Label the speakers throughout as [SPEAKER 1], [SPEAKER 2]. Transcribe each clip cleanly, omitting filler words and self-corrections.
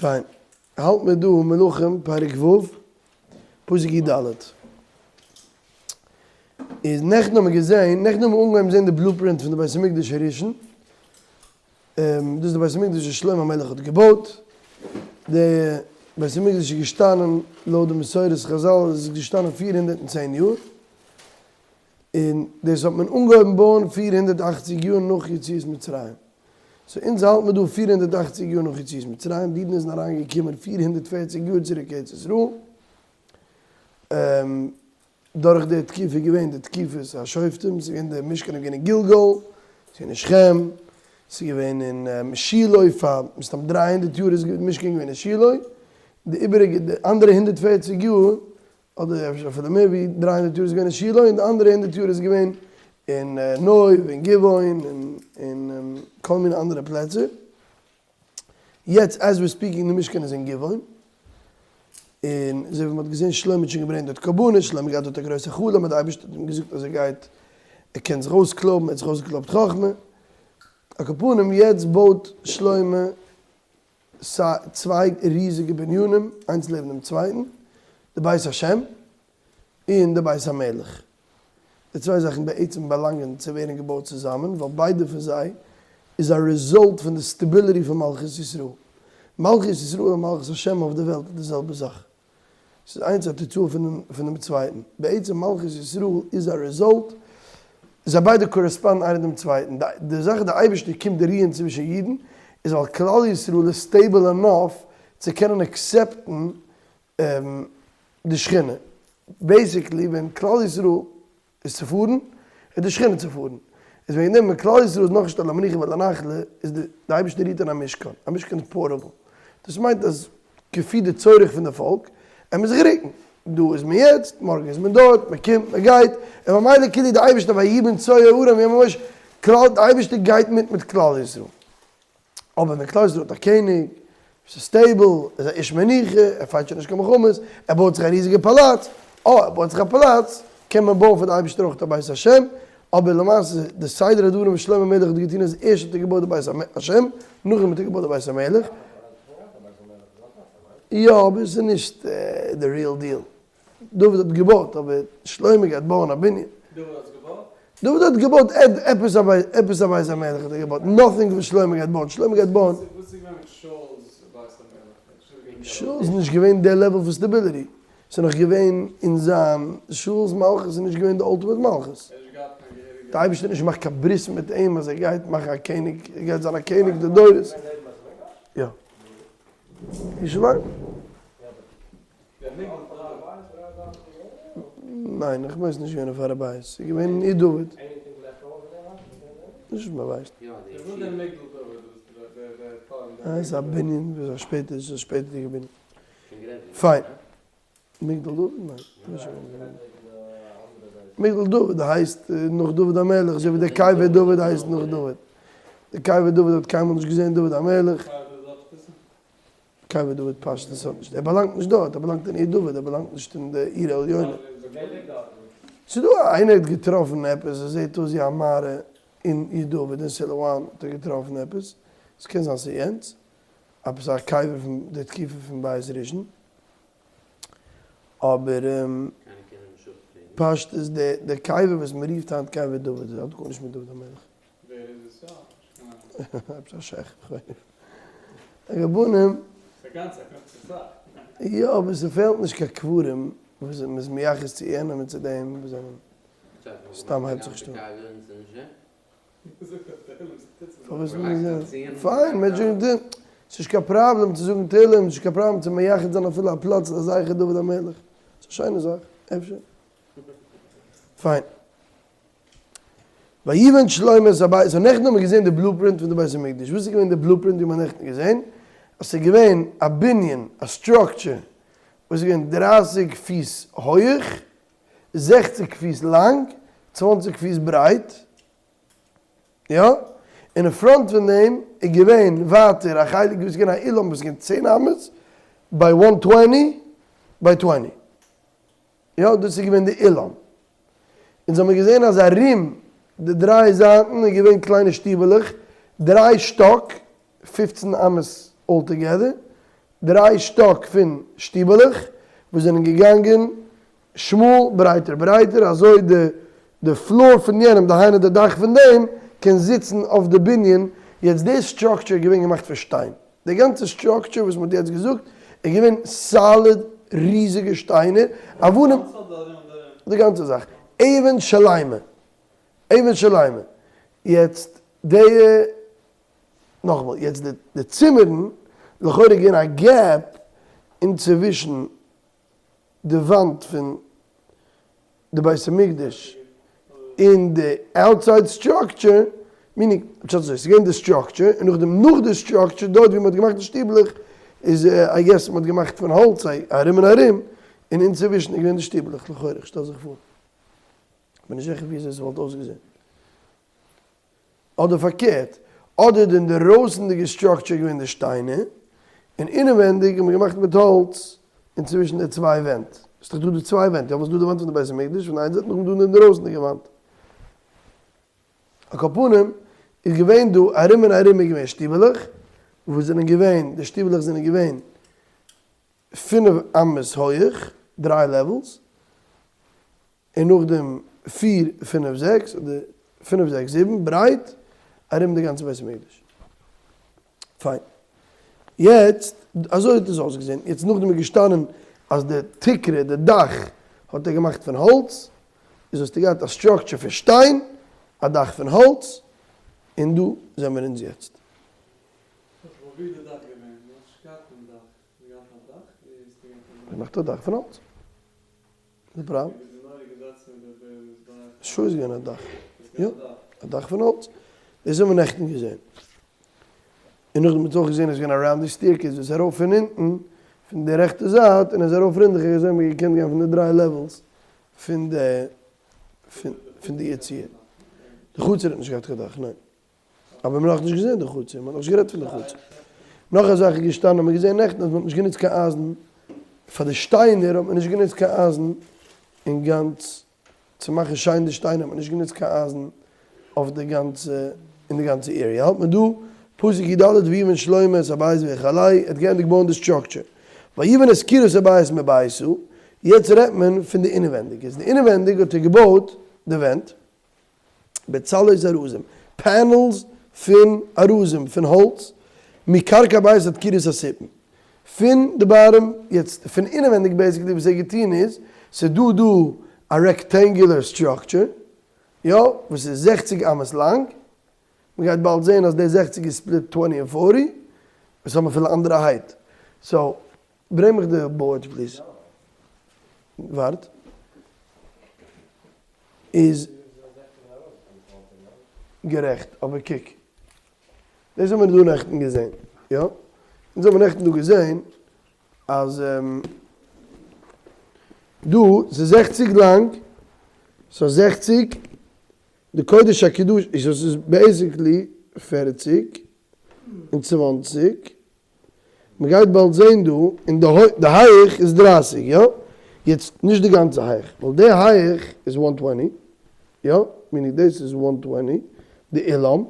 [SPEAKER 1] פיין, האלט מיר דא מלכים פרק ו', פסוק י ד. איז נעכטן האבן מיר געזען, נעכטן האבן מיר אנגעהויבן זען די blueprint פון די בית המקדש הראשון, דאס איז די בית המקדש וואס שלמה המלך האט געבויט, די בית המקדש איז געשטאנען לויט די מסורת חזל איז עס געשטאנען 410 יאר, און דאס האט מען אנגעהויבן בויען 480 יאר נאך יציאת מצרים. so אונז האלט מיר דא 480 יאר נאך יציאת מצרים, די אידן זענען אריין געקומען 440 יאר צוריק ארץ ישראל, דורך די תקופה איז געווען די תקופת השופטים, ס'איז געווען די משכן איז געווען אין גלגל, ס'איז געווען אין שכם, ס'איז געווען אין שילה פאר מסתם 300 יאר איז די משכן געווען אין שילה, די איבעריגע די אנדערע 140 יאר אדער אפשר אפילו מער ווי 300 יאר איז געווען אין שילה און די אנדערע 100 יאר איז געווען אין נוב און גבעון און כל מיני אנדערע פלעצער. יעצט as we're speaking די משכן איז אין גבעון, און אזוי ווי מ'האט געזען שלמה האט שוין געברענגט דארט קרבנות, שלמה האט געהאט דארט א גרויסע חלום אז די אייבערשטער האט אים געזאגט אז ער גייט ער קען זיך אויסקלויבן, ער האט זיך אויסגעקלויבט חכמה. על כל פנים יעצט בויט שלמה צוויי ריזיגע בנינים איינס לעבן דעם צווייטן, די בית השם און די בית המלך. די צוויי זאכן בעצם באלאנגען צו ווערן געבויט צוזאמען, ווייל ביידע פון זיי איז א result פון די stability פון מלכות ישראל. מלכות ישראל און מלכות השם אויף די וועלט איז די זעלבע זאך. ס'איז איינס א תוצאה פונעם צווייטן. בעצם מלכות ישראל איז א result, זיי ביידע correspond ן איינער דעם צווייטן. די זאך די אייבערשטער קומט רוען צווישן אידן, איז ווייל כלל ישראל איז stable enough צו קענען accept ן די שכינה. basically ווען כלל ישראל איז צופארן, איז די שכינה צופארן. איז וועגן דעם ווען כלל ישראל איז נאכנישט על המנוחה ועל הנחלה, איז די אייבערשטער רוהט אין א משכן. א משכן איז portable. דאס מיינט אז כפי די צורך פון די פאלק, ער מוז זיך רוקן. דא איז מען יעצט, מארגן איז מען דארט, מען קומט, מען גייט, און ממילא כאילו די אייבערשטער ויהי בנסוע הארון ויאמר משה, כלל, די אייבערשטער גייט מיט מיט כלל ישראל. אבער ווען כלל ישראל האט א קעניג, וואס איז stable, איז א איש מנוחה, ער fight שוין נישט קיין מלחמות, ער בויט זיך א ריזיגע פאלאץ, אה, ער בויט זיך א פאלאץ, קען מען בויען פאר די אייבערשטער אויך א בית השם, אבער למעשה די סדר הדברים וואס שלמה המלך האט געטון איז ערשט האט ער געבויט די בית השם, נאכדעם האט ער געבויט די בית המלך. יא, אבער עס איז נישט די real deal. דוד האט געבויט, אבער שלמה גייט בויען א בנין.
[SPEAKER 2] דוד האט עס געבויט?
[SPEAKER 1] דוד האט געבויט עפעס א בית, עפעס א בית המלך האט ער געבויט, nothing וואס שלמה גייט בויען, שלמה גייט בויען.
[SPEAKER 2] וואס איז געווען מיט שאול'ס בית המלך?
[SPEAKER 1] שאול איז נישט געווען די level פון stability, ס'איז נאך געווען אין זיין, שאול'ס מלכות איז נישט געווען די ultimate מלכות.
[SPEAKER 2] ער האט נישט געהאט קיין געהעריגע.
[SPEAKER 1] די אייבערשטער האט נישט געמאכט קיין ברית מיט אים אז ער גייט מאכן א קעניג, ער גייט זיין א קעניג לדורות. יא. ירושלים. ניין, איך ווייס נישט ווען אויף הר הבית, ס'איז געווען אין עיר דוד. נישט וואס מ'ווייסט. אה, ס'איז א בנין, ס'איז א שפעטער, ס'איז א שפעטערדיגע בנין. פיין. מגדל דוד? ניין. מגדל דוד הייסט נאך דוד המלך, אזוי ווי דער קבר דוד הייסט נאך דוד. דער קבר דוד האט קיינמאל נישט געזען דוד המלך. קבר דוד פשטות האט נישט, ער באלאנגט נישט דארט, ער באלאנגט אין עיר דוד, ער באלאנגט נישט אין די עיר העליונה. ס'איז דא איינער האט געטראפן עפעס, עס זעט אויס ווי א מערה אין עיר דוד, אין סילואן האט ער געטראפן עפעס, עס קען זיין ס'איז יענץ, עפעס א קבר פון די תקופה פון בית ראשון, אבער פשטות די קבר וואס מ'רופט היינט קבר דוד האט גארנישט מיט דוד המלך.
[SPEAKER 2] ווער איז עס יא? נישט קיין
[SPEAKER 1] עפעס א שעך, כ'ווייס נישט. על כל פנים.
[SPEAKER 2] ס'איז א גאנצע א גאנצע זאך.
[SPEAKER 1] יא, אבער ס'פעלט נישט קיין קברים וואס מ'איז מייחס צו יענעם און צו דעם וואס זענען סתם הייבט זיך נישט אן. פארוואס מ'איז פיין, מען זאגט תהילים, ס'איז נישט קיין פראבלעם צו זאגן תהילים, ס'איז נישט קיין פראבלעם צו מייחד זיין אפילו א פלאץ לזכר דוד המלך. ס'איז א שיינע זאך, אפשר. פיין. ויבן שלמה את הבית, so נעכטן האבן מיר געזען די blueprint פון די בית המקדש, וואס איז געווען די blueprint ווי מ'האט נעכטן געזען? אז ס'איז געווען א בנין, א structure, וואס איז געווען 30 פיס הויעך, 60 פיס לאנג, 20 פיס ברייט, יא? און אין front פון דעם איז געווען ווייטער א חלק וואס איז געווען א אולם וואס איז געווען 10 אמות ביי 120 ביי 20. יא, דאס איז געווען די אולם. אונז האמיר געזען אז ארום די דריי זייטן איז געווען קליינע שטיבעלעך, דריי שטאק. 15 אמות all together, דריי שטאק פון שטיבעלעך וואס זענען געגאנגען שמאל ברייטער ברייטער אזוי די די floor פון יענעם דהיינו די דאך פון דעם קען זיצן אויף די בנין, יעצט די structure איז געווען געמאכט פון שטיין, די גאנצע structure וואס מען האט יעצט געזאגט איז געווען solid ריזיגע שטיינער, אבנים, די גאנצע זאך, אבן שלימה, אבן שלימה, יעצט די. נאכאמאל, יעצט די צימערן, לכאורה איז געווען א gap אינצווישן די וואנט פון די בית המקדש און די outside structure, meaning, פשט אזוי, ס'איז געווען די structure און נאכדעם נאך די structure דארט ווי מ'האט געמאכט די שטיבלעך איז I guess מ'האט געמאכט פון האלץ ארום און ארום און אינצווישן איז געווען די שטיבלעך לכאורה, איך שטעל זיך פאר. כ'בין נישט זיכער ווי אזוי ס'וואלט אויסגעזען. אדער פארקערט, אדער די אינדערויסענדיגע structure איז געווען די שטיינער, און אינעווענדיג האט מען געמאכט מיט האלץ אינצווישן די צוויי ווענט. ס'איז דאך דא די צוויי ווענט, יא וואס איז דא די וואנט פון די בית המקדש פון איין זייט, נאכדעם דא די אינדערויסענדיגע וואנט. על כל פנים, איז געווען דא ארום און ארום איז געווען שטיבעלעך, וואס זענען געווען, די שטיבעלעך זענען געווען פינף אמות הויעך, דריי levels, און נאכדעם פיר פינף זעקס אדער פינף זעקס זיבן ברייט ארום די גאנצע בית המקדש. פיין. יעצט, אזוי האט עס אויסגעזען. יעצט נאכדעם איז געשטאנען אז די תקרה, די דאך, האט ער געמאכט פון האלץ, איז האסטו געהאט א structure פון שטיין, א דאך פון האלץ, און דא זעמיר אונז יעצט.
[SPEAKER 2] וואו איז די דאך געווען? מ'האט נישט געהאט קיין דאך. מ'האט געהאט א דאך? ווי האסטו געהאט א דאך?
[SPEAKER 1] געמאכט א דאך פון האלץ. די פראבלעם? שוין איז געווען א דאך. יא, א דאך פון האלץ. דאס האבן מיר נעכטן געזען. און נאכדעם האט אויך געזען אז עס איז געווען א round staircase וואס איז ארויף פון אונטן, פון די רעכטע זייט, און איז ארויף רינדעכיג אזוי האט מען געקענט גיין פון די דריי levels פון די פון די יציאה. די חצר האט נישט געהאט קיין דאך, ניין. אבער מען האט נאכנישט געזען די חצר, מען האט נאכנישט גערעדט פון די חצר. נאך א זאך איז געשטאנען, האט מען געזען נעכטן אז מען האט נישט גענוצט קיין אייזן, פאר די שטיינער האט מען נישט גענוצט קיין אייזן אין גאנץ, צו מאכן שיין די שטיינער האט מען נישט גענוצט קיין אייזן אויף די גאנצע, אין די גאנצע area. האלט מען דא, פסוק י ד, ויבן שלמה את הבית ויכלהו, ער האט געענדיגט בויען די structure. ויבן את קירות הבית מביתה, יעצט רעדט מען פון די אינעווענדיג. איז די אינעווענדיג האט ער געבויט די ווענט. בצלעות ארזים, panels פון ארזים, פון האלץ, מקרקע הבית עד קירות הסיפן, פון די bottom, יעצט פון אינעווענדיג basically וואס ער האט געטון איז, ס'איז דא דא א rectangular structure, יא, וואס איז זעכציג אמות לאנג, מ'גייט באלד זעהן אז די זעכציג איז split twenty און forty, וואס האבן אפילו אנדערע height, so ברענג מיך די board please. ווארט. איז גערעכט, אבער קוק. דאס האבן מיר דא נעכטן געזען, יא? אונז האבן נעכטן דא געזען אז דא ס'איז זעכציג לאנג, so זעכציג, די קודש הקדוש, so ס'איז basically פערציג און צוואנציג, מ'גייט באלד זעהן דא, און די הייך איז דרייסיג, יא? יעצט נישט די גאנצע הייך, ווייל די הייך איז one twenty, יא? meaning דאס איז one twenty, די אולם,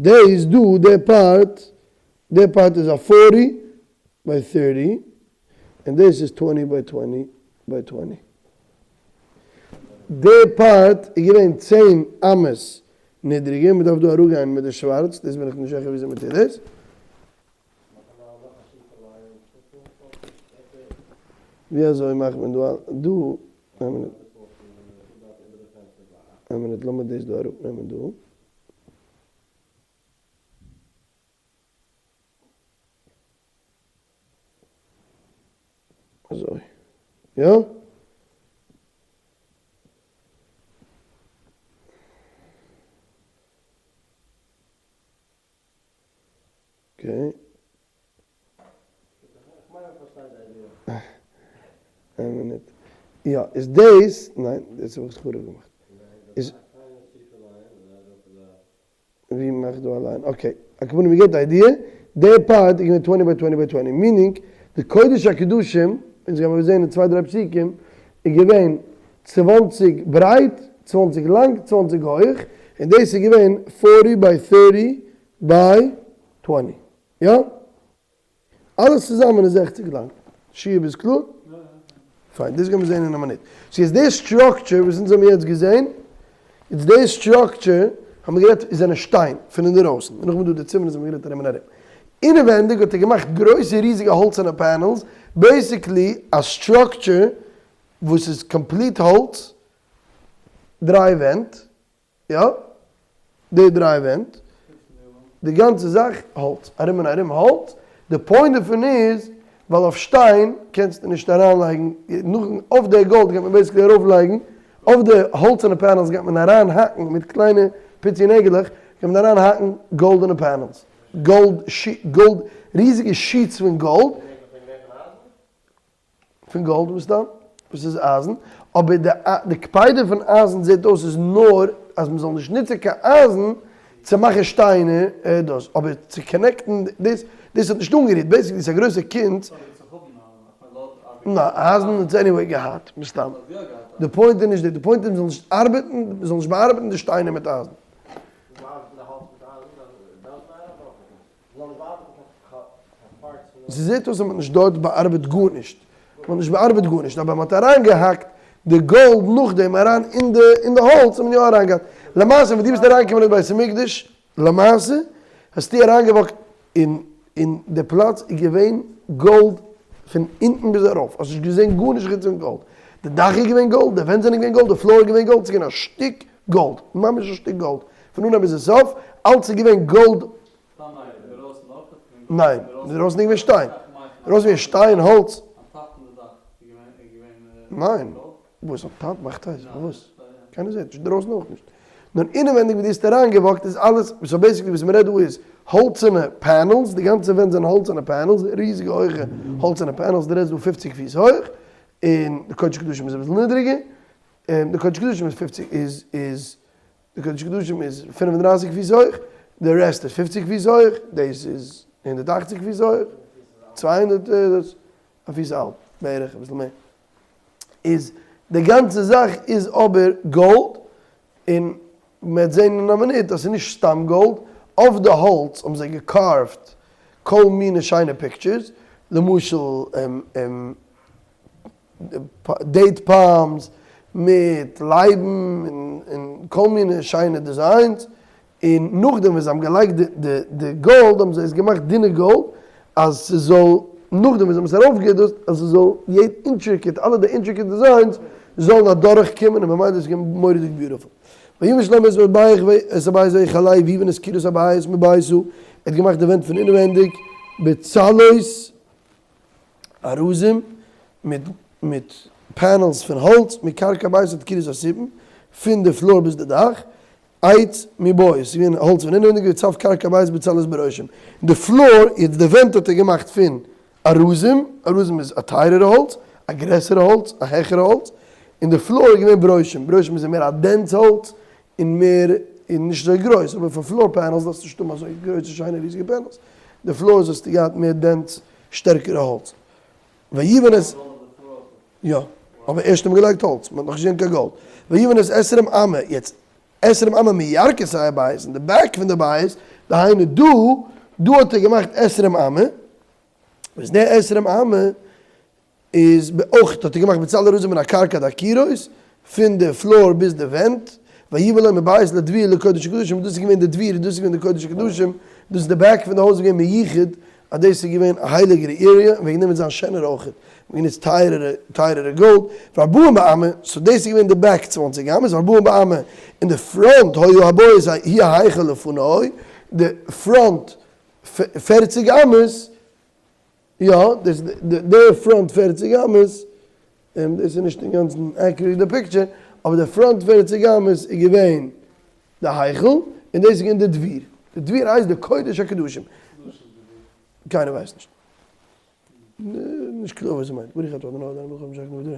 [SPEAKER 1] דאס דא, די part, די part איז א forty by thirty, און דאס איז twenty by twenty by twenty. די part איז געווען צען אמות נידריגער, מ'דארף דא אראפגיין מיט די שווארץ, דאס בין איך נישט זיכער וויאזוי מ'טוט דאס. ווי אזוי מאכט מען דא א דא, איין מינוט, איין מינוט לאמיר דאס דא אראפנעמען דא. אזוי. יא? okay. איין מינוט. יא, איז דאס, ניין, דאס האב איך חרוב געמאכט. איז. ווי מאכט דא אליין? okay, הכוונה we get the idea, די part איז געווען twenty by twenty by twenty, meaning די קודש הקדשים, אונז גיימיר זעהן אין צוויי דריי פסוקים, איז געווען צוואנציג ברייט, צוואנציג לאנג, צוואנציג הויך, און דאס איז געווען forty by thirty by twenty. יא? אלעס צוזאמען איז זעכציג לאנג. שיעור ביז קלאר? פיין, דאס גיימיר זעהן אין א מינוט. סאו יעצט די structure וואס אונז האבן יעצט געזעהן, יעצט די structure האבן מיר גערעדט איז זענען שטיין פון אינדערויסן, און נאכדעם איז דא די צימערן וואס האבן מיר גערעדט ארום און ארום. אינעווענדיג האט ער געמאכט גרויסע ריזיגע האלצערנע panels, basically א structure וואס איז complete האלץ, דריי ווענט, יא, די דריי ווענט, די גאנצע זאך האלץ, ארום און ארום האלץ, די point דערפון איז ווייל אויף שטיין קענסטו נישט אריינלייגן, נאכן אויף די גאלד גייט מען basically ארויפלייגן, אויף די האלצערנע panels גייט מען אריין האקן מיט קליינע פיצי נעגעלעך גייט מען אריין האקן גאלדענע panels, גאלד, גאלד, ריזיגע sheets פון גאלד. פון גאלד מסתם, וואס איז אייזן, אבער די די קפידה פון אייזן זעט אויס איז נאר אז מען זאל נישט נוצן קיין אייזן צו מאכן שטיינער דאס, אבער צו connect ן דאס דאס האט נישט אנגערירט, basically ס'איז א גרויסע קונץ. ניין, אייזן האט עס anyway געהאט, מסתם. די point איז נישט דאס, די point איז מען זאל נישט ארבעטן, מען זאל נישט באארבעטן די שטיינער מיט אייזן. ס'זעט אויס אז מ'האט נישט דארט באארבעט גארנישט, מ'האט נישט באארבעט גארנישט, אבער מ'האט אריינגעהאקט די גאלד נאכדעם אריין אין די אין די האלץ האט מען יא אריינגעהאקט. למעשה ווען דו ביסט אריינגעקומען אין בית המקדש, למעשה האסטו אריינגע walk ט אין אין די פלאץ איז געווען גאלד פון אונטן ביז ארויף, האסט נישט געזען גארנישט חוץ פון גאלד, די דאך איז געווען גאלד, די ווענט זענען געווען גאלד, די floor איז געווען גאלד, ס'איז געווען א שטיק גאלד, ממש א שטיק גאלד, פון אנהייב ביז די סוף, אלץ איז געווען גאלד. ניין, אינדערויסן איז געווען שטיין. אינדערויסן איז געווען שטיין, האלץ. ניין, וואס א top מאכט אויס? פארוואס? קיינער זעט נישט, אינדערויסן אויך נישט. נאר אינעווענדיג ווי דו האסט אריין גע walk ט איז אלעס, so basically וואס מ'רעדט דא איז האלצערנע panels, די גאנצע ווענט זענען האלצערנע panels, ריזיגע הויכע האלצערנע panels, דו רעדסט דא פופציג פיס הויך, און די קודש קדשים איז אביסל נידריגער, און די קודש קדשים איז פופציג איז איז די קודש קדשים איז 35 פיס הויך, די rest איז 50 פיס הויך, דאס איז 180 פיס הויך, 200 דאס א פיס האלב בערך אביסל מער, איז די גאנצע זאך איז אבער גאלד, און מען וועט זען אין א מינוט אז ס'איז נישט סתם גאלד, אויף די האלץ האבן זיי גע carve ט כל מיני שיינע pictures, למשל date palms מיט לייבן און כל מיני שיינע designs, און נאכדעם ווען זיי האבן געלייגט די גאלד האבן זיי עס געמאכט דינע גאלד אז ס'זאל נאכדעם ווען זיי האבן עס ארויפגעדאסט אז ס'זאל יעדע intricate אלע די intricate designs זאלן אדורך קומען און ממילא איז עס געווען מורא'דיג beautiful. ויבן שלמה את מזבח ואת הבית ויכלהו ויבן את קירות הבית מביתה, ער האט געמאכט די ווענט פון אינעווענדיג בצלעות ארזים מיט מיט panels פון האלץ מקרקע הבית עד קירות הסיפן, פון די floor ביז די דאך, עץ מבית, ס'איז געווען האלץ פון אינעווייניג וצף קרקע הבית בצלעות ברושים, די floor, יעצט די ווענט האט ער געמאכט פון ארזים, ארזים איז א טייערערע האלץ, א גרעסערע האלץ, א העכערע האלץ, און די floor איז געווען ברושים, ברושים איז מער א dense האלץ, און מער און נישט אזוי גרויס, אבער פאר floor panels דארפסטו נישט האבן אזוי גרויסע שיינע ריזיגע panels, די floors האסטו געהאט מער dense שטערקערע האלץ. ויבן את. יא, אבער ערשט האט מען געלייגט האלץ, מען האט נאכנישט געזען קיין גאלד. ויבן את עשרים אמה, יעצט עשרים אמה מירכתי הבית, אין די back פון די בית, דהיינו דא, דא האט ער געמאכט עשרים אמה, וואס די עשרים אמה איז אויך האט ער געמאכט בצל ארזים מן הקרקע עד הקירות, פון די floor ביז די ווענט, ויבן לו מבית לדביר לקודש הקדשים, דאס איז געווען די דביר, דאס איז געווען די קודש הקדשים, דאס איז די back פון די הויז איז געווען מיוחד, אז דאס איז געווען א הייליגערע area, און וועגן דעם וועט זיין שענער אויכעט, מ'האט גענוצט טייערערע טייערערע גאלד, וארבעים באמה, so דאס איז געווען די back צוואנציג אמות, וארבעים באמה, אין די front היה הבית הוא ההיכל לפני, די front פערציג אמות, יא, דאס די front פערציג אמות, און דאס איז נישט אינגאנצן accurate די picture, אבער די front פערציג אמות איז געווען די היכל, און דאס איז געווען די דביר. די דביר הייסט די קודש הקדשים. קיינער ווייסט נישט. נישט קלאר וואס ער מיינט. ברוך אתה אדוני אדוני ברוך המשכנו ודרא.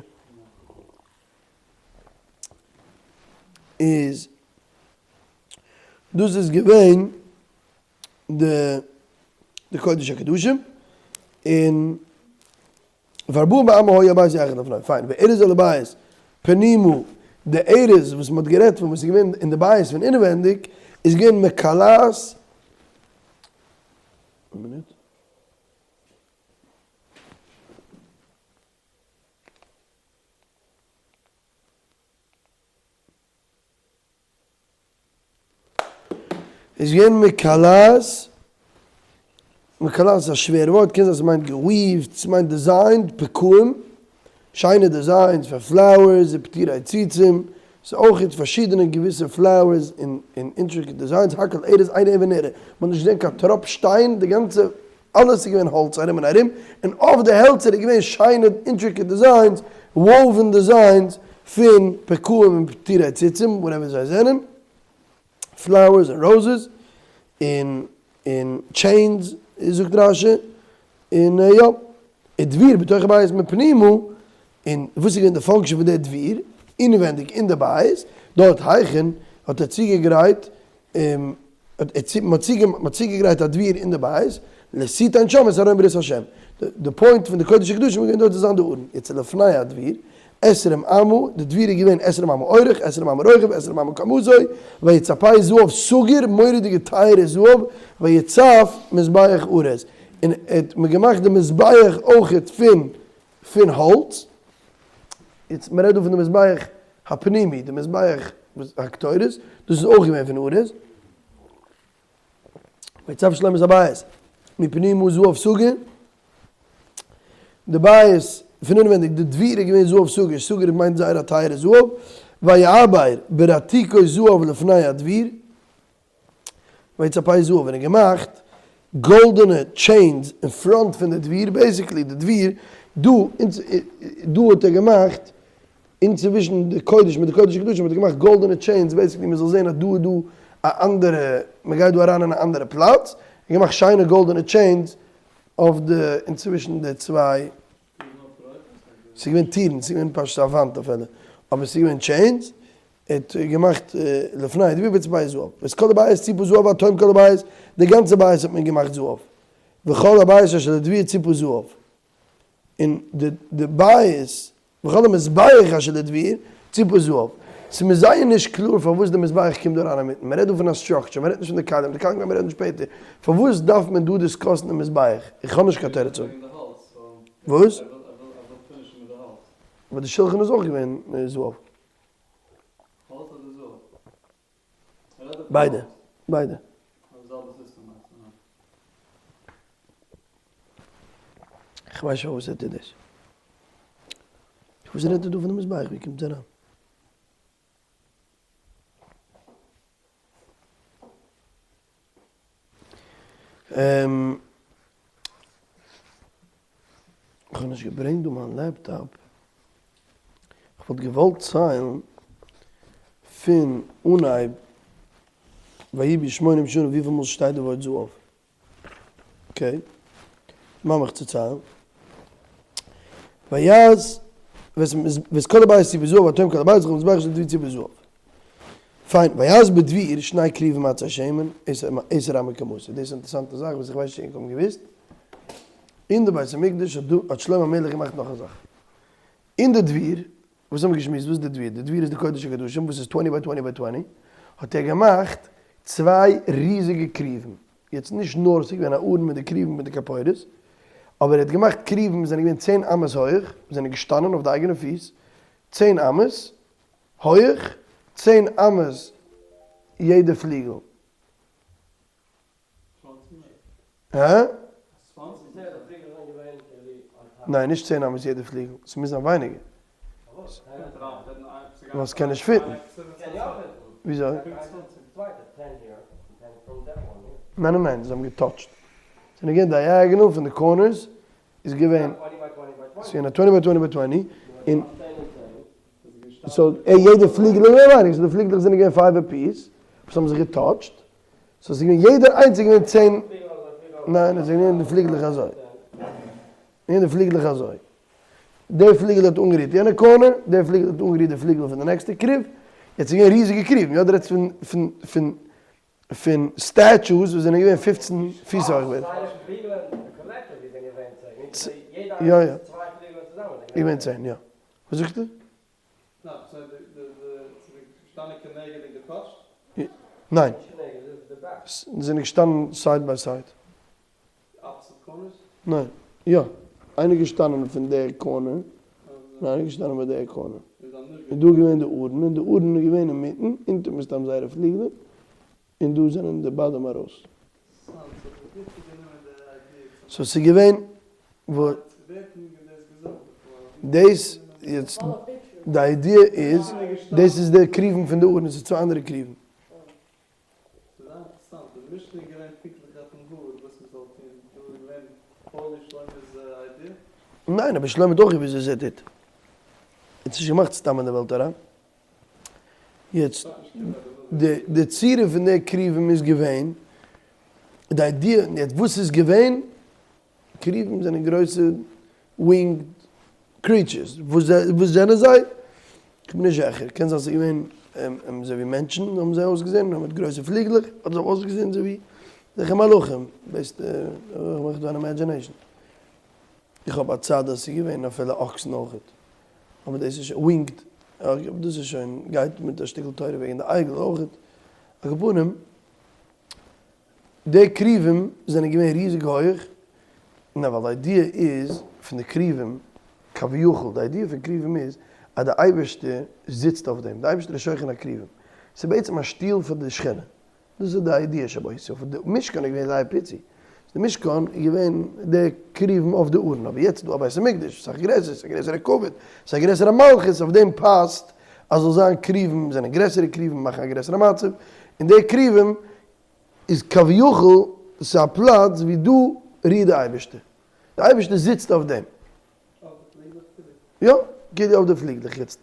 [SPEAKER 1] איז דאס איז געווען די די קודש הקדשים, און וארבעים באמה היה הבית יחד לפני, פיין, וארז אל הבית פנימה, די ארז וואס מען האט גערעדט פון וואס איז געווען אין די בית פון אינעווענדיג, איז געווען מקלעת, איין מינוט. איז געווען מקלעת, מקלעת איז א שווערע ווארט, קען זיין ס'מיינט גע weaved, ס'מיינט designed, פקעים, שיינע designs פאר flowers און פטורי ציצים, ס'איז אויך פארשידענע געוויסע flowers און intricate designs, הכל ארז אין אבן נראה, מ'האט נישט געזען קיין טראפ שטיין, די גאנצע אלעס איז געווען האלץ ארום און ארום, און אויף די העלצער איז געווען שיינע intricate designs, woven designs פון פקעים און פטורי ציצים, whatever זיי זענען. flowers און roses און און chains זאגט רש"י און יא ודביר בתוך הבית מפנימה און וואס איז געווען די function פון די דביר אינעווענדיג אין די בית דארט היכן האט ער צוגעגרייט מען האט צוגעגרייט א דביר אין די בית לתתן שם את ארון ברית השם די point פון די קודש הקדשים איז געווען דארט צו זיין די ארון יעצט לפני הדביר עשרים אמה, די דביר איז געווען עשרים אמה אורך, עשרים אמה רוחב, עשרים אמה קומתו, ויצפה זהב סגור, מורא'דיגע טייערע זהב, ויצף מזבח ארז, און ער האט מען געמאכט די מזבח אויכעט פון פון האלץ, יעצט מען רעדט דא פון די מזבח הפנימי, די מזבח הקטורת, דאס איז אויך געווען פון ארז. ויצף שלמה את הבית מפנימה זהב סגור, די בית פון אינווענדיג די דביר איז געווען זהב סגור, סגור מיינט זייער א טייערע זהב, ויעבר ברתיקות זהב לפני הדביר, ויצפה זהב און ער האט געמאכט גאלדענע chains אין front פון די דביר, basically די דביר דא דא האט ער געמאכט אינצווישן די קודש מיט די קודש הקדשים האט ער געמאכט גאלדענע chains basically מען זאל זען אז דא איז דא א אנדערע מען גייט דא אריין אין א אנדערע פלאץ, ער האט געמאכט שיינע גאלדענע chains אויף די אינצווישן די צוויי. ס'איז געווען טירן, ס'איז געווען פשוט א וואנט אפילו, אבער ס'איז געווען chains, ער האט געמאכט לפני דביר ויצפה זהב, ואת כל הבית צפה זהב עד תום כל הבית, די גאנצע בית האט מען געמאכט זהב, וכל הבית אשר לדביר צפה זהב, און די בית וכל המזבח אשר לדביר צפה זהב. ס'איז מיר זייער נישט קלאר פארוואס די מזבח קומט דא אריין אינמיטן, מ'רעדט דא פון א structure, מ'רעדט נישט פון די כלים, די כלים גיימיר רעדן שפעטער, פארוואס דארף מען דא discuss ן די מזבח? איך האב נישט קיין תירוץ אויף. וואס? אבער די שלחן איז אויך געווען זהב. ביידע, ביידע. איך ווייס שוין וואס ער טוט דאס. וואס רעדט ער דא פון די מזבח? ווי קומט עס אריין? איך האב נישט געברענגט דא מיין laptop, איך וואלט געוואלט ציילן פון אנהייב ויהי בשמונים שנה וויפיל מאל ס'שטייט די ווארט זהב, okay, לאמיך צו ציילן, ויעש ואת כל הבית צפה זהב עד תום כל הבית וכל המזבח אשר לדביר צפה זהב. פיין, ויעש בדביר שני כרובים עצי שמן, עשר אמה קומתו, דאס איז א אינטערעסאנטע זאך וואס איך ווייס נישט צו ענק האבן געוואוסט, אין די בית המקדש האט שלמה המלך געמאכט נאך א זאך, אין די דביר, וואס האבן מיר געשמועסט, וואס איז די דביר? די דביר איז די קודש הקדשים וואס איז twenty by twenty by twenty, האט ער געמאכט צוויי ריזיגע כרובים, יעצט נישט נאר ס'איז געווען א ארון מיט די כרובים מיט די כפורת, אבער ער האט געמאכט כרובים וואס זענען געווען צען אמות הויך, זענען געשטאנען אויף די אייגענע פיס, צען אמות, הויעך צען אמות יעדע פליגל. הא? ניין נישט צען אמות יעדע פליגל, ס'מוז זיין ווייניגער. ווייל ס'קען נישט fit ן. וויאזוי? ניין ניין ניין, זיי האבן גע touch ט. זענען געווען diagonal פון די corners איז געווען. ס'איז געווען א twenty by twenty by twenty און. so יעדע פליגל איז געווען ווייניגער, so די פליגלעך זענען געווען five apiece, וואס האבן זיך גע touch ט, so ס'איז געווען יעדער איינס איז געווען צען, ניין עס איז געווען די פליגלעך אזוי, געווען די פליגלעך אזוי, די פליגל האט אנגערירט יענע corner, די פליגל האט אנגערירט די פליגל פון די נעקסטע כרוב, יעצט איז געווען ריזיגע כרובים, יא דו רעדסט פון פון פון פון statues וואס זענען געווען פופצן פיס הויך בערך. יא יא. געווען צען יא. וואס זאגסטו? ניין. זיי זענען געשטאנען side by side. ניין. יא. איינער געשטאנען פון די corner, און איינער געשטאנען ביי די corner. און דא איז געווען די ארון, און די ארון איז געווען אינמיטן, אונטער מסתם זייערע פליגלען. און דא זענען די בדים ארויס. so ס'איז געווען דאס יעצט די idea איז דאס איז די כרובים פון די ארון עס איז צוויי אנדערע כרובים. ניין אבער שלמה האט אויך געוואוסט וואס ער טוט. ער האט עס נישט געמאכט סתם אין די וועלט אריין. יעצט די צורה פון די כרובים איז געווען, די idea, יעצט וואס איז געווען, כרובים זענען גרויסע winged creatures, וואס זענען זיי? כ'בין נישט זיכער, קען זיין ס'איז געווען אזוי ווי מענטשן האבן זיי אויסגעזען, נאר מיט גרויסע פליגלעך, אדער זיי האבן אויסגעזען אזוי ווי אזעלכע מלאכים, based איך מאך דא אן imagination. איך האב א צד אז ס'איז געווען אפילו אקסן אויכעט, אבער דאס איז שוין winged, דאס איז שוין גייט מיט א שטיקל תורה וועגן די עגל אויכעט, על כל פנים די כרובים זענען געווען ריזיג הויעך, נאר ווייל די idea איז פון די כרובים כביכול, די idea פון כרובים איז אז די אייבערשטער זיצט אויף דעם, די אייבערשטער איז שוכן הכרובים, ס'איז בעצם א שטול פאר די שכינה, דאס איז די idea שבו, so די משכן איז געווען זייער פיצי, די משכן איז געווען די כרובים אויף די ארון, אבער יעצט איז דא א בית המקדש, סאך גרעסער, ס'איז א גרעסערע כבוד, ס'איז א גרעסערע מלכות, אויף דעם פאסט אז זאל זיין כרובים, זענען גרעסערע כרובים מאכן א גרעסערע מצב, און די כרובים איז כביכול, ס'איז א פלאץ ווי דא רוהט די אייבערשטער, די אייבערשטער זיצט אויף דעם. יא, כאילו אויף די פליגלעך. יעצט,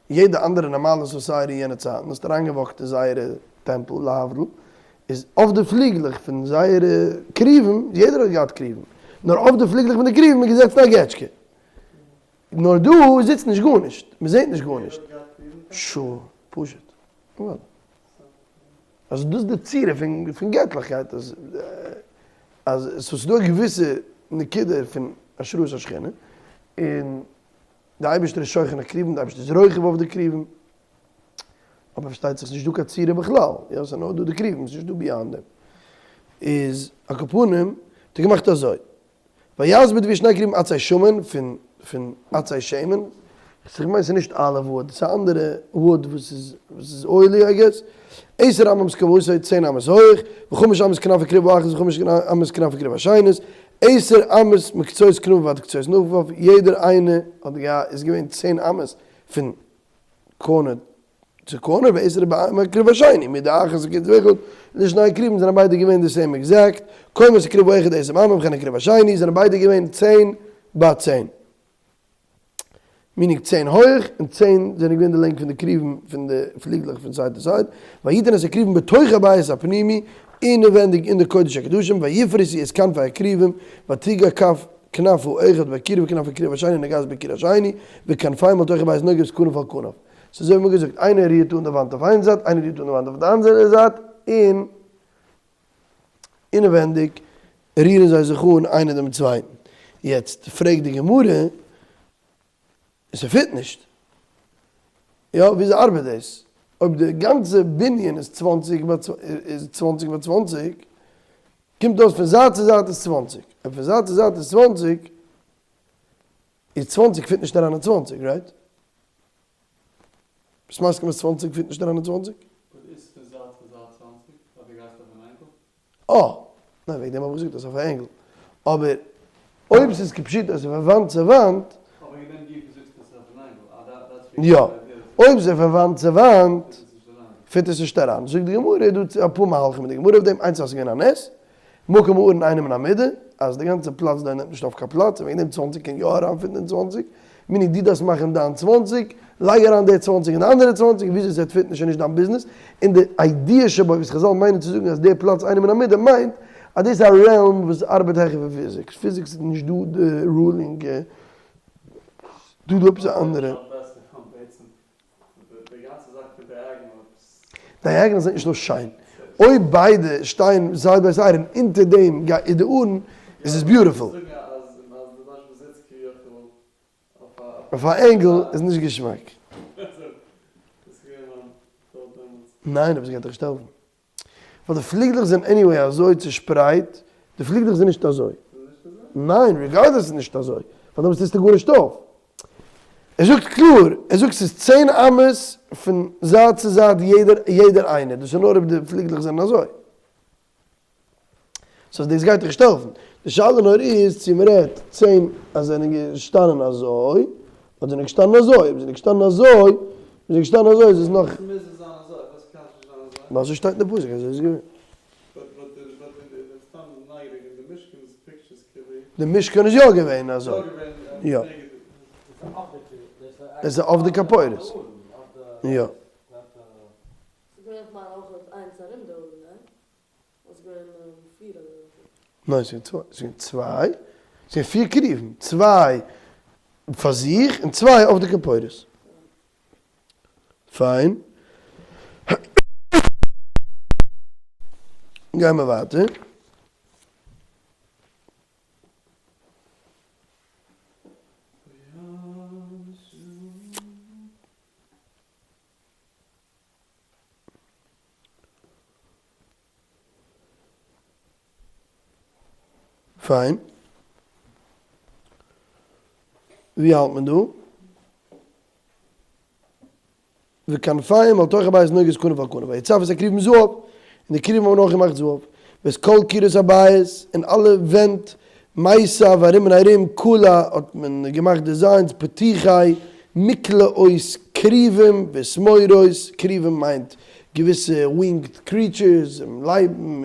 [SPEAKER 1] יעדע אנדערע נארמאלע society יענע צייטן, האסט אריינגעוואקט אין זייערע טעמפל, להבדיל, איז אויף די פליגלעך פון זייערע כרובים, יעדער האט געהאט כרובים, נאר אויף די פליגלעך פון די כרובים איז געזעצן א געטשקע. נאר דא זיצט נישט גארנישט, מען זעט נישט גארנישט. שא, פשוט. אז דאס איז די צורה פון געטליכקייט, אז אז ס'איז דא א געוויסע נקודה פון השראת השכינה, און די אייבערשטער איז שוכן הכרובים, די אייבערשטער איז רוכב אויף די כרובים, אבער פארשטייט זיך ס'נישט דא קיין צורה בכלל, יא ס'איז נאר דא די כרובים, ס'נישט דא beyond דעם. איז על כל פנים האט ער געמאכט אזוי. ויעש בדביר שני כרובים עצי שמן פון פון עצי שמן, איך מיין ס'איז נישט olive wood, ס'איז א אנדערע wood וואס איז וואס איז oily I guess, עשר אמות קומתו, צען אמות הויך, וחמש אמות כנף הכרוב האחת וחמש אמות כנף הכרוב השנית, עשר אמות מקצות כנפיו ועד קצות כנפיו, יעדער איינע האט געהאט איז געווען צען אמות פון corner צו corner ועשר בכרוב השני מיט די אחת וכרוב אחד די שני כרובים זענען ביידע געווען די same exact, קומת הכרוב האחד עשר אמה וכן הכרוב השני זענען ביידע געווען צען ביי צען, meaning צען הויעך און צען זענען געווען די לענג פון די כרובים פון די פליגלעך פון side צו side, ויתן את הכרובים בתוך הבית הפנימי אינעווענדיג אין די קודש הקדשים ויפרשו את כנפי הכרובים ותגע כף כנף האחד בקיר וכנף הכרוב השני נוגעת בקיר השני וכנפיהם אל תוך הבית נוגעות כנף אל כנף. ס'איז אזוי ווי מ'האט געזאגט, איינער רירט אן די וואנט אויף איין זייט, איינער רירט אן די וואנט אויף די אנדערע זייט, און אינעווענדיג רירן זיי זיך אן איינער דעם צווייטן. יעצט פרעגט די גמרא, ס'פיט נישט. יא, וויאזוי ארבעט דאס? אויב די גאנצע בנין איז צוואנציג ביי איז צוואנציג ביי צוואנציג, קומט אויס פון זייט צו זייט איז צוואנציג. אויב פון זייט צו זייט איז צוואנציג, איז צוואנציג פיט נישט אריין אין צוואנציג, right? ביסט מסכים אז צוואנציג פיט נישט אריין אין צוואנציג?
[SPEAKER 2] וואס איז פון זייט צו זייט צוואנציג? אדער גייסטו אויף אן angle?
[SPEAKER 1] אה! ניין וועגן דעם האב איך געזאגט אז אויף א angle. אבער אויב ס'איז כפשוטו אז ס'איז פון וואנט צו וואנט.
[SPEAKER 2] אבער וועגן דעם גופא זאגסטו אז ס'איז אויף אן angle. אה
[SPEAKER 1] יא. אויב ס'איז פון וואנט צו וואנט פיט עס נישט אריין. זאגט די גמרא איז דא אפאר מהלכים אין די גמרא אויף דעם. איינס אז ס'איז געווען א נס. מקום הארון אינו מן המידה, אז די גאנצע פלאץ דא נעמט נישט אויף קיין פלאץ, און וועגן דעם צוואנציג קען יא אריינפיטן אין צוואנציג, meaning דו דארפסט מאכן דיין צוואנציג, לייג אריין די צוואנציג אין די אנדערע צוואנציג, וויאזוי ס'וועט פיטן איז שוין נישט דיין ביזנעס, און די idea שבו וואס חזל מיינען צו זאגן אז די פלאץ אינו מן המידה מיינט אז דאס איז א realm וואס ארבעט העכער פון physics, physics איז נישט דא די ruling, דא דא עפעס א אנדערע. diagonal זענען נישט נאר שיין. אויב ביידע שטייען side by side און אונטער דעם גייט די ארון איז עס beautiful. אויף א angle איז נישט געשמאק. ניין אבער ס'גייט דיך נישט העלפן. ווייל די פליגלעך זענען anyway אזוי צושפרייט, די פליגלעך זענען נישט אזוי. ניין, regardless איז נישט אזוי, ווייל דעמאלטס טוסטו גארנישט אויף. ער זאגט קלאר, ער זאגט ס'איז צען אמות פון זייט צו זייט יעדער יעדער איינער, דאס איז נאר אויב די פליגלעך זענען אזוי. so דאס גייט דיך נישט העלפן. די שאלה נאר איז צו מ'רעדט צען אז זענען געשטאנען אזוי, אדער זענען געשטאנען אזוי, אויב זענען געשטאנען אזוי, אויב זענען געשטאנען אזוי איז עס נאך.
[SPEAKER 2] פארוואס מוז עס זיין אזוי? פארוואס קען עס נישט זיין אזוי?
[SPEAKER 1] ווייל אזוי שטייט אין די פסוק אזוי איז עס געווען. די משכן איז יא געווען אזוי. יא. עס איז אויף די כפורת. יא. ניין ס'איז געווען צוויי, ס'איז געווען פיר כרובים, צוויי פאר זיך און צוויי אויף די כפורת. פיין. גייען מיר ווייטער. פיין. ווי האלט מען דא? וכנפיים אל תוך הבית נוגות כנף אל כנף ויצב את הכרובים זהב, און די כרובים האבן אויך געמאכט זהב, ואת כל קירות הבית, און אלע ווענט, מסב ארום און ארום, כלה האט מען געמאכט designs, פתיחי, מקלעות, כרובים ותמורות, כרובים מיינט געוויסע winged creatures, לייבן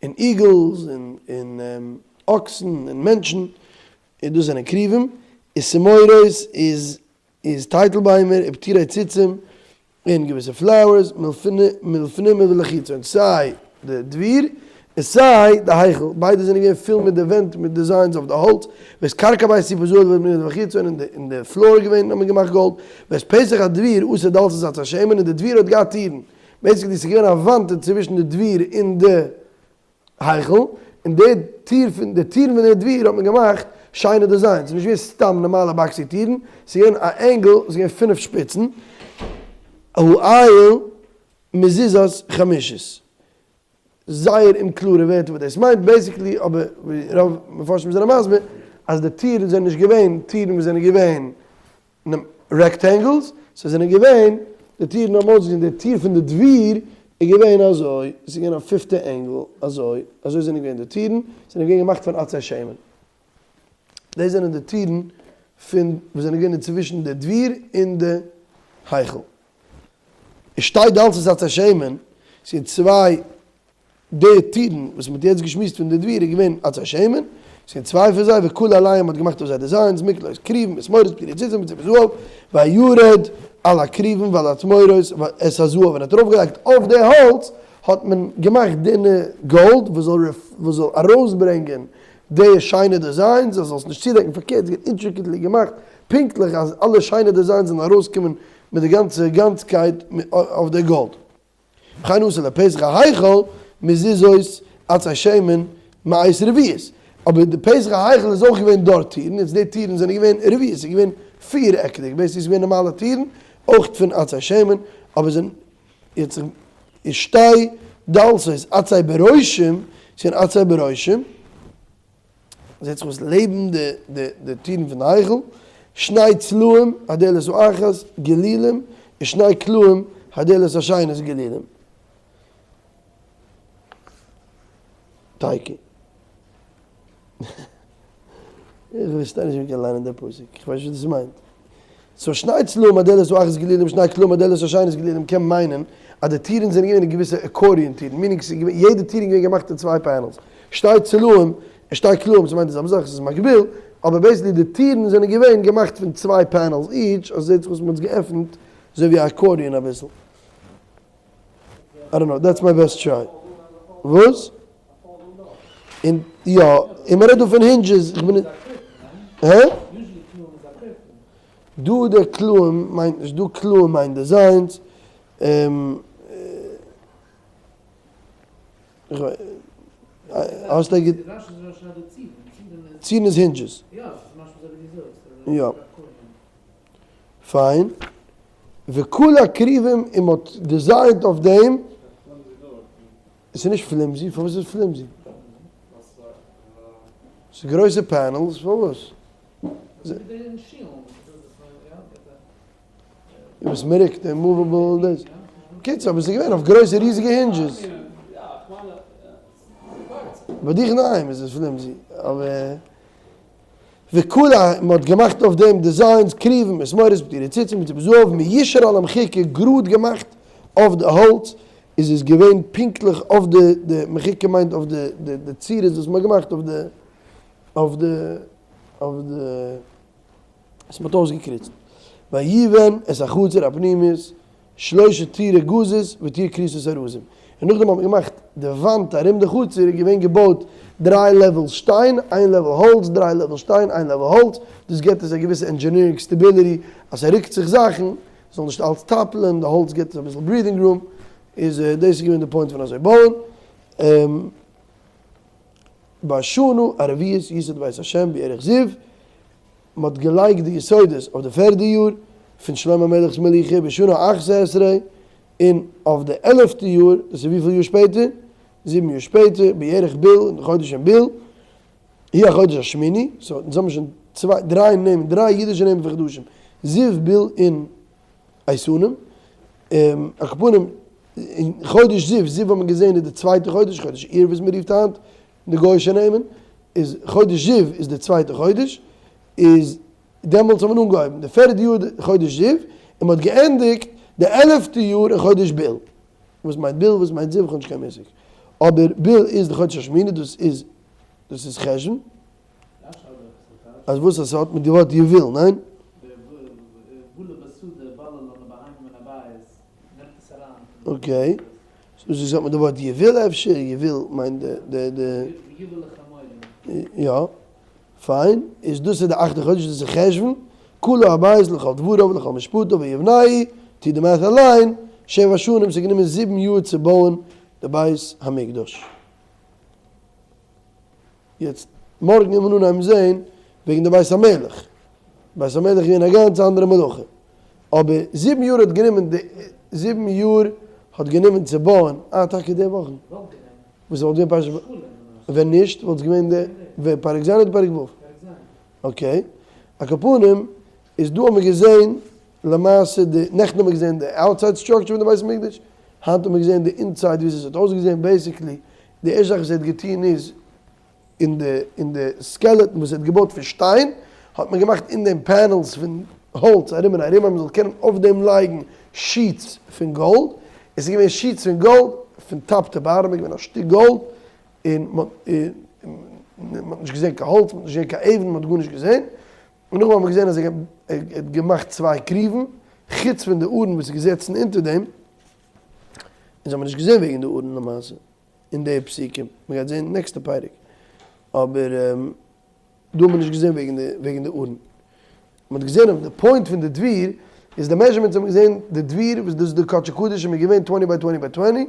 [SPEAKER 1] און eagles און אקסן און מענטשן, און דאס זענען כרובים, ותמורות איז איז טייטל ביימער, ופטורי ציצים, און געוויסע flowers, מלפנים ולחיצון, סיי די דביר און סיי די היכל, ביידע זענען געווען פול מיט די ווענט מיט designs אויף די האלץ, ואת קרקע הבית צפה זהב מלפנים ולחיצון, און די floor איז געווען האט מען געמאכט גאלד, ואת פתח הדביר עשה דלתות עצי שמן, און די דביר האט געהאט טירן, basically ס'איז געווען א וואנט אינצווישן די דביר און די היכל, און די טיר פון די טירן פון די דביר האט מען געמאכט שיינע designs, ס'איז נישט געווען סתם נארמאלע boxy טירן, ס'איז געווען א angle, ס'איז געווען פינף שפיצן, האיל מזוזות חמישית. זייער אומקלארע ווערטער וואס דאס מיינט, basically אבער ווי רוב מפרשים זענען מסביר אז די טירן זענען נישט געווען טירן וואס זענען געווען rectangles, ס'זענען געווען, די טירן האבן אויסגעזען, די טיר פון די דביר איז געווען אזוי, ס'איז געווען א פיפטע angle, אזוי, אזוי זענען געווען די טירן, זענען געווען געמאכט פון עצי שמן. דאס זענען די טירן פון וואס זענען געווען אינצווישן די דביר און די היכל. עס שטייט דלתות עצי שמן, ס'איז צוויי די טירן וואס מ'האט יעצט געשמועסט פון די דביר איז געווען עצי שמן, ס'איז צוויי פון זיי, וכלה עליהם מ'האט געמאכט אויף זיי designs, מקלעות כרובים, ותמורות פטורי ציצים וצפת זהב, וירד על הכרובים ועל התמורות את הזהב, און האט ארויפגעלייגט אויף די האלץ האט מען געמאכט דינע גאלד וואס זאל וואס זאל ארויסברענגען די שיינע designs, אז זאלסט נישט צודעקן פארקערט, ס'איז געווען intricately געמאכט פונקטליך אז אלע שיינע designs זאלן ארויסקומען מיט די גאנצע גאנצקייט אויף די גאלד. וכן עשה לפתח ההיכל מזוזות עצי שמן מאת רביעית, אבער די פתח ההיכל איז אויך געווען דארט טירן, יעצט די טירן זענען געווען רביעית, ס'איז געווען פיר עקעדיג, basically ס'איז געווען נארמאלע טירן, אויך פון עצי שמן, אבער זענען יעצט איז שתי דלתות עצי ברושים, ס'איז געווען עצי ברושים. זעט זיך אויס לעבן די טירן פון די היכל, שני צלעים הדלת האחת גלולים ושני קלעים הדלת השנית גלולים. תיקו. איך פארשטיי נישט ווי מ'קען ליינען די פסוק, איך ווייס נישט וואס דאס מיינט. so שני צלעים הדלת האחת גלולים ושני קלעים הדלת השנית גלולים קען מיינען אז די טירן זענען געווען געוויסע accordion טירן, meaning ס'איז געווען יעדע טיר איז געווען געמאכט אין צוויי panels, שתי צלעים און שתי קלעים, ס'מיינט די זעלבע זאך, ס'איז מקביל, אבער basically די טירן זענען געווען געמאכט פון צוויי panels each, אזוי זעט זיך אויס מ'האט עס געעפנט אזוי ווי א accordion אביסל. I don't know, that's my best try. וואס? און יא, און מ'רעדט דא פון hinges, איך בין. הא? דא דער קלעים מיינט נישט דא קלעים מיינט designs. האסט א גוט. צירן איז hinges. יא. פיין. וכלה הכרובים און מ'האט designט אויף דעם. עס איז נישט flimsy, פארוואס איז עס flimsy? ס'איז גרויסע panels, פארוואס? וואס מען רוקט די movable דאס. קיצור אבער ס'איז געווען אויף גרויסע ריזיגע hinges. ביי דיך אינדערהיים איז עס flimsy אבער וכלה מען האט געמאכט אויף דעם designs כרובים ותמורות בתורי ציצים מיט זהב מיושר על המחוקה גראד געמאכט אויף די האלץ איז עס געווען פונקטליך אויף די די מחוקה מיינט אויף די די די צורות וואס מען האט געמאכט אויף די אויף די אויף די וואס מען האט אויסגעקריצט ויבן את החצר הפנימית שלשה טורי גזית וטור כריתות ארזים, און נאכדעם האט מען געמאכט די וואנט ארום די חצר איז געווען געבויט דריי levels שטיין, איין level האלץ, דריי level שטיין, איין level האלץ, דאס געבט עס א געוויסע engineering stability אז ס'רוקט זיך זאכן, ס'זאל נישט אלץ טאפלען, די האלץ געבט עס אביסל breathing room, איז דאס איז געווען די point פון אזוי בויען. בשנה הרביעית יסד בית השם בירח זיו, מען האט געלייגט די יסודות אויף די פערדע יאר פון שלמה המלך'ס מלוכה בשנה אחת עשרה, און אויף די עלעפטע יאר, דאס איז וויפיל יאר שפעטער? זיבן יאר שפעטער, בירח בול, אין די חודש פון בול, הוא החודש השמיני, so אונז האבן שוין צוויי, דריי נעמען, דריי אידישע נעמען פון חדשים, זיו, בול און איתנים, על כל פנים, אין חודש זיו, זיו האט מען געזען איז די צווייטע חודש, חודש אייר וואס מען רופט היינט, די גוי'אישע נעמען, איז חודש זיו איז די צווייטע חודש, איז דעמאלטס האט מען אנגעהויבן די פערדע יאר חודש זיו, און מען האט געענדיגט די עלעפטע יאר אין חודש בול. וואס מיינט בול וואס מיינט זיו איך האב נישט קיין מושג. אבער בול איז די חודש השמיני דאס איז דאס איז חשון. אז וואס אז ס'האט מיט די ווארט יביל, ניין? okay. סאו זאגט מען די ווארט יביל אפשר? יביל מיינט די די די. יא. פיין. איז דאס איז די אכטע חודש דאס איז חשוון. כלה הבית לכל דבריו ולכל משפטיו ויבנהו, טו די math אליין, שבע שנים, ס'האט גענומען זיבן יאר צו בויען די בית המקדש. יעצט מארגן וועט מען אנהייבן זעהן וועגן די בית המלך, בית המלך איז געווען א גאנץ אנדערע מלאכה, אבער זיבן יאר האט גענומען די זיבן יאר האט גענומען צו בויען, אה טאקע די וואכן, וואס וואלט געווען פרשת ווען נישט וואלט עס געווען די פרק ז' אדער פרק ו'? okay, על כל פנים איז דא האט מען געזעהן למעשה די נעכטן האט מען געזעהן די outside structure פון די בית המקדש, היינט האט מען געזעהן די inside וויאזוי עס האט אויסגעזעהן, basically די ערשטע זאך וואס ער האט געטון איז אין די אין די skeleton וואס ער האט געבויט פון שטיין האט מען געמאכט אין דעם panels פון האלץ ארום און ארום אז מען זאל קענען אויף דעם לייגן sheets פון גאלד, עס איז געווען sheets פון גאלד פון top to bottom איז געווען א שטיק גאלד און מען האט נישט געזען קיין האלץ מען האט נישט געזען קיין אבן מען האט גארנישט געזען, און נאכדעם האט מען געזען אז ער האט געמאכט צוויי כרובים, חוץ פון די ארון וואס איז געזעצן אונטער דעם, אונז האבן נישט געזען וועגן די ארון למעשה אין די פסוקים, מען גייט זען נעקסטע פרק, אבער דא האט מען נישט געזען וועגן די וועגן די ארון. מען האט געזען אויף די point פון די דביר, איז די measurements האט מען געזען די דביר וואס דאס איז די קדשי קדשים איז געווען twenty by twenty by twenty,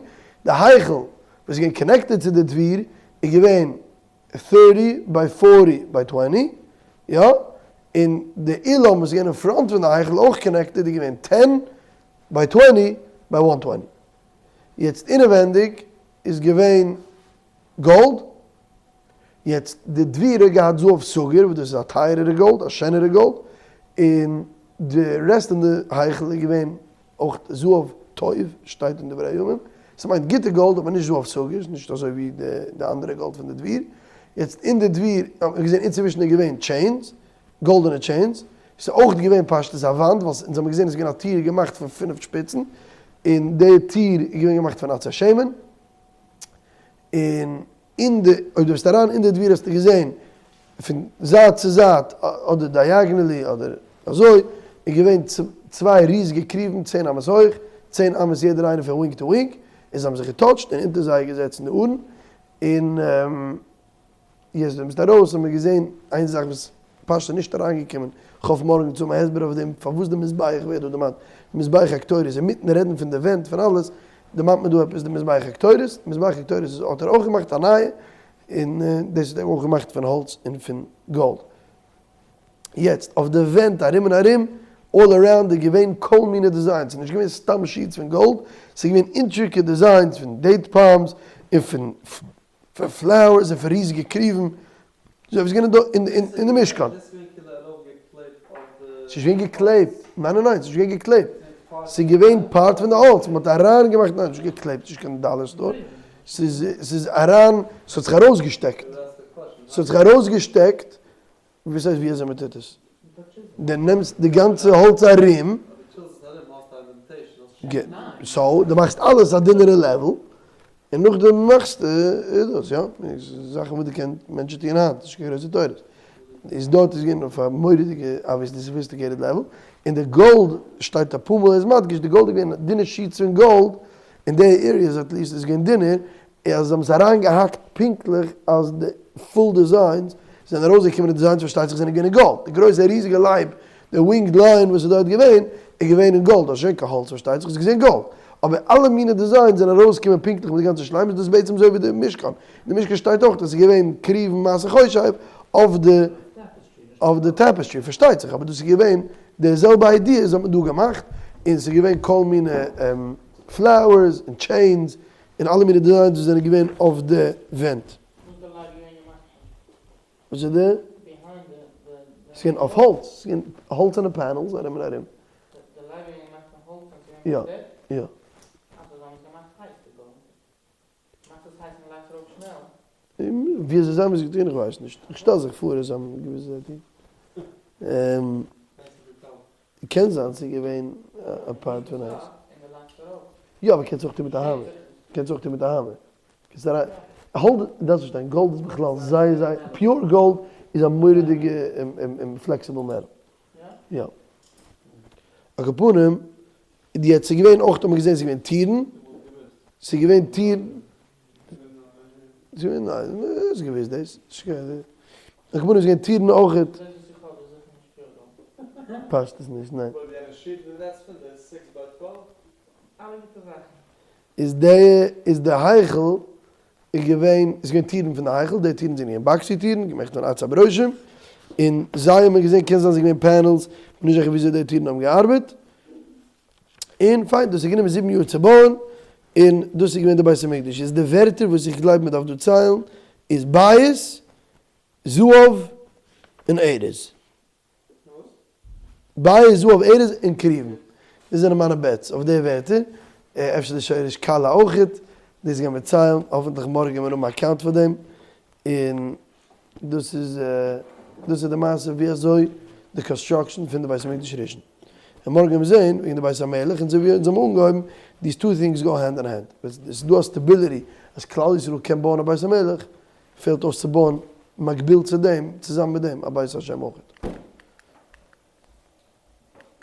[SPEAKER 1] די היכל וואס איז געווען connected צו די דביר איז געווען thirty by forty by twenty, יא, און די אולם וואס איז געווען אין front פון די היכל אויך connected איז געווען ten by twenty by one twenty. יעצט אינעווענדיג איז געווען גאלד, יעצט די דביר האט געהאט זהב סגור וואס דאס איז א טייערערע גאלד, א שענערע גאלד, און די rest אין די היכל איז געווען אויך זהב טוב, שטייט אין דברי הימים, ס'מיינט גוטע גאלד אבער נישט זהב סגור, נישט אזוי ווי די אנדערע גאלד פון די דביר. יעצט אין די דביר האט מען געזען אינצווישן איז געווען chains, גאלדענע chains, ס'איז אויך געווען פשטות א וואנט, ווייל אונז האבן געזען עס איז געווען א טיר געמאכט פון פינף שפיצן, און די טיר איז געווען געמאכט פון עצי שמן, און אין די, אויב דו ביסט אריין אין די דביר האסטו געזען פון זייט צו זייט, אדער diagonally אדער אזוי, איז געווען צוויי ריזיגע כרובים צען אמות הויך, צען אמות יעדער איינער פון wing to wing, און זיי האבן זיך געטאטשט און אונטער זיי איז געזעצן די ארון, און יעצט ווען מ'איז ארויס האט מען געזען איין זאך וואס פשט איז נישט אריינגעקומען, כ'האף מארגן צו האבן א הסבר אויף דעם פארוואס די מזבח ווערט דא דערמאנט, די מזבח הקטורת, אינמיטן רעדן פון די ווענט פון אלעס, דערמאנט מען דא עפעס די מזבח הקטורת, די מזבח הקטורת איז האט ער אויך געמאכט א נייע, און דאס האט ער אויך געמאכט פון האלץ און פון גאלד. יעצט אויף די ווענט ארום און ארום, all around איז געווען כל מיני designs, ס'איז נישט געווען סתם sheets פון גאלד, ס'איז געווען intricate designs פון date palms און פון פון flowers און פון ריזיגע כרובים, אזוי ווי עס איז געווען דא אין די משכן. ס'איז נישט געווען געקלעבט, ניין ניין ניין, ס'איז נישט געווען געקלעבט. ס'איז געווען part פון די האלץ, מ'האט אריין געמאכט, ניין נישט געקלעבט, נישט קיין dollar store, ס'איז ס'איז אריין, ס'האט זיך ארויסגעשטעקט, ס'האט זיך ארויסגעשטעקט, וואס הייסט ווי אזוי מ'טוט עס? די נעמסט די גאנצע האלץ ארום, so די מאכסט אלעס א דינערע level, און נאכדעם מאכסטו דאס, יא, זאכן וואס די קען מענטשן טוען היינט, נישט קיין גרויסע תורות. איז דארט איז געווען אויף א מורא'דיגע obviously sophisticated level, און די גאלד שטייט אפאר מאל איז מדגיש די גאלד איז געווען דינע sheets פון גאלד, אין די areas at least איז געווען דינער, אז זיי האבן עס אריין געהאקט פונקטליך אז די full designs זענען ארויסגעקומען די designs פארשטייט זיך זענען געווען אין גאלד, די גרויסע ריזיגע לייב די winged lion וואס איז דארט געווען איז געווען אין גאלד, האסט שוין קיין האלץ פארשטייט זיך, האסט געזען גאלד, אבער אלע מיני designs זענען ארויסגעקומען פונקטליך מיט די גאנצע שלימות, דאס איז בעצם אזוי ווי די משכן, אין די משכן שטייט אויך אז עס איז געווען כרובים מעשה חושב אויף די אויף די tapestry פארשטייט זיך, אבער דאס איז געווען די זעלבע idea האט מען דא געמאכט, און עס איז געווען כל מיני flowers און chains און אלע מיני designs וואס זענען געווען אויף די ווענט.
[SPEAKER 2] וואס איז די לייב געווען געמאכט פון?
[SPEAKER 1] וואס איז די? ס'איז געווען אויף האלץ, ס'איז געווען האלצערנע panels ארום און ארום.
[SPEAKER 2] די לייב איז געווען געמאכט פון האלץ און ס'איז געווען געדעקט?
[SPEAKER 1] יא, יא.
[SPEAKER 2] אדער זיי האבן עס געמאכט הייס די גאלד? מאכט עס הייס און לייגט ארויף שנעל.
[SPEAKER 1] ווי אזוי זיי האבן עס געטון איך ווייס נישט, איך שטעל זיך פאר אז זיי האבן געוואוסט ווי זיי טון. קען זיין ס'איז געווען א part פון הייס. יא אבער קענסט אויך טון מיט א האמער, קענסט אויך טון מיט א האמער. קענסט אריין, האלד, דארפסט נישט שטיין, גאלד איז בכלל זייער זייער, pure gold איז א מורא'דיגע flexible metal. יא. על כל פנים, יעצט ס'איז געווען אויך האט מען געזען ס'איז געווען טירן, ס'איז געווען טירן, ס'איז געווען, ניין, האסט געוואוסט דאס, על כל פנים ס'איז געווען טירן אויכעט. פאסט עס נישט, ניין. איז די איז די היכל איז געווען איז געווען טירן פון די היכל, די טירן זענען געווען boxy טירן געמאכט פון עצי ברושים, און זיי האבן געזען קען זיין ס'איז געווען panels, כ'בין נישט זיכער וויאזוי די טירן האבן געארבעט, און פיין דאס האט גענומען זיבן יאר צו בויען, און דאס איז געווען די בית המקדש, איז די ווערטער וואס איך גלייב מ'דארף דא ציילן איז בית, זהב, און ארז. בית זהב ארז און כרובים. דאס זענען מיינע bets אויף די ווערטער. אפשר די שורש כלה אויכעט. דאס גייען מיר ציילן. האפענטליך מארגן וועלן מיר האבן א count פאר דעם. און דאס איז דאס איז די מעשה ווי אזוי די construction פון די בית המקדש ראשון. און מארגן וועלן מיר זעהן וועגן די בית המלך און אזוי ווי אונז האבן אנגעהויבן, these two things go hand in hand. ווען עס איז דא א stability אז כלל ישראל קען בויען א בית המלך, פעלט אויס צו בויען מקביל צו דעם, צוזאמען מיט דעם, א בית השם אויכעט.